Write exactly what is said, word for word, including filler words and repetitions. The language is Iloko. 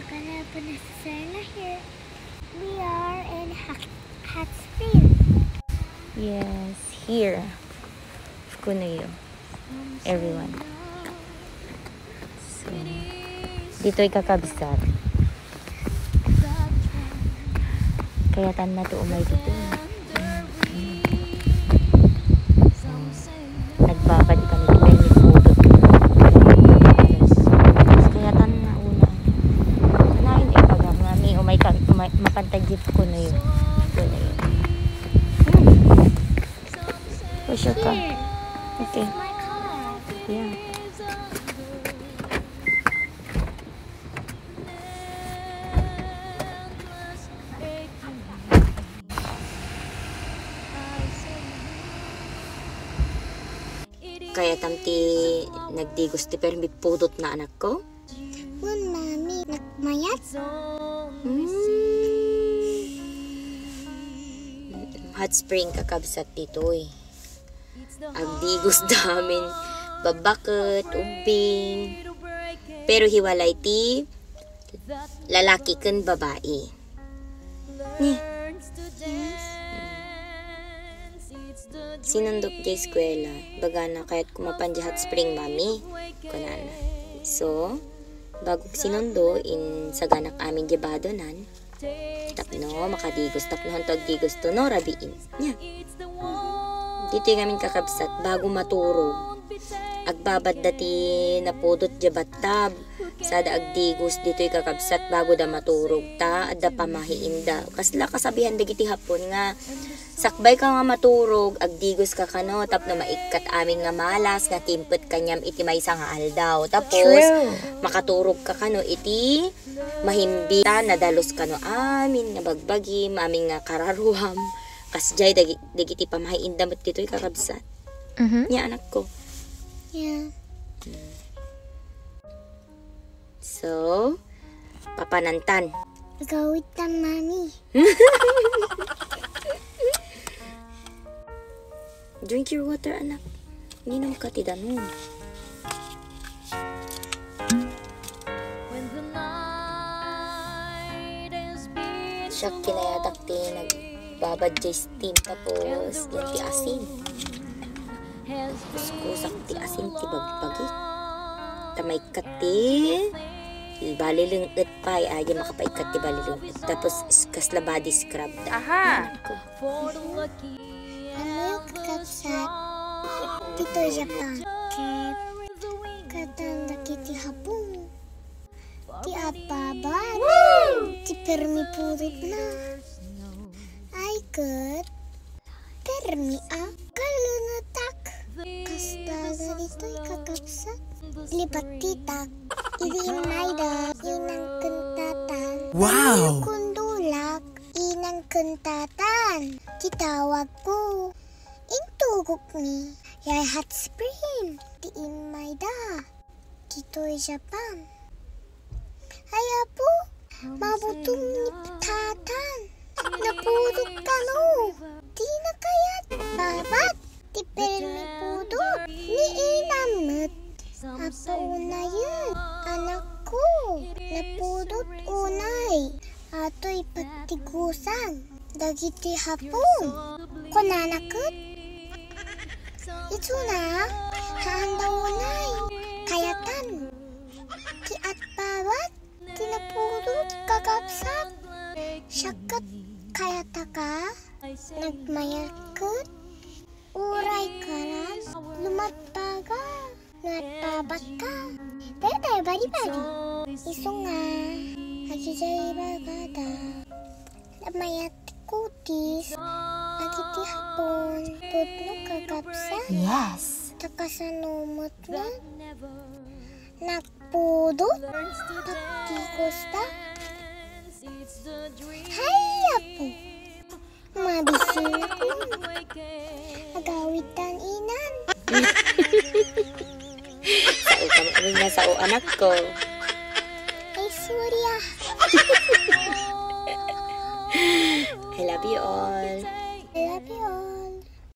Para po na sa Serna here. We are in Hot, Hot Spring. Yes, here. Kuno you. Everyone. So, ditoy kakabsat. Kayatan na to umay dito. Nagbabad kami dito, may pudot. Kayatan na una. Sanayin eh, pag nga may umay ka, umay, mapantay jeep ko na yun. Ko na yun. Hmm. Where's your car? Here. Okay. It's my car. Yeah. Kayatam ti nagdigos ti permi pudot na, anakko? Wen, Mami, nagmayat. Mm. Hot spring kakabsat ditoy. Agdigos da amin babbaket, ubbing. Pero hiwalay ti lalaki ken babai. Ni. Sinundok di eskwela. Bagana, kayat ko mapan di hot spring, Mami. Kunana. So, bago sinundo, insaganak amin di badonan. Tapno makadigos, tapno hanto agdigos to, no, rabiin. Nya. Ditoy ngamin kakabsat, bago maturog. Agbabad da ti napudot di battab. Sada agdigos ditoy kakabsat bago da maturog ta, adda pamahiinda. Kasla kasabihan dagiti Hapon nga, sakbay ka nga maturog, agdigos ka kano, tapno maikkat amin nga malas nga timpet kaniam iti maysa nga aldaw. Tapos, true, makaturog ka kano iti mahimbit, ta nadalus kano amin nga bagbagim, amin nga kararuam. Kasjay dagi-, dagiti pamahiinda met ditoy kakabsat. Mhm. Nya, anakko. Yeah. So, papanantan. Agawidtan, Mami. Drink your water, anak. Nginom ka ti danum. Siak kinayatak ti nagbabad jay steam tapos yan ti asin. Kuskusak ti asin ti bagbagi. Ta maikkat ti balileng-et pay, a, di makapaikkat ti balileng-et. Tapos is-, kasla body scrub da. Aha! Yan ko. Ammoyo, kakabsat, ditoy Japan ket kayatan dagiti Hapon ti agbabad ti permi pudotna. Ay ket permi a kalunetak. Kasta dagitoy, kakabsat, libattitak idi immayda inang ken tatan. Wow! Kundulak inang ken tatan ti tawagko. Intugokmi yay hot spring ti immayda ditoy Japan. Ay, Apo, mabutong ni tatan. Napudot kano. Dina kayat babad ti permi pudot ni inam met. Apo, unayen, anakko, napudot unay. Atoy patigusan dagiti Hapon. Kunana ket, isuna, haanda unay, kayatan ti agbabad ti napudot, kakabsat. Siak ket kayataka, nagmayat ket uray karan lumatpaga. Nagpabakka. Daytoy, bari-bari. Isu nga, agidiay ibagada, mayat ti kutis dagiti Hapon pudno, kakabsat. Yes. Ta kasano met nga napudot patigusta? Hay, Apo. Mabisin ako. Agawidtan, inan. Sao kami, amin nga sao, anakko. Ay, sorry, ah. I love you all.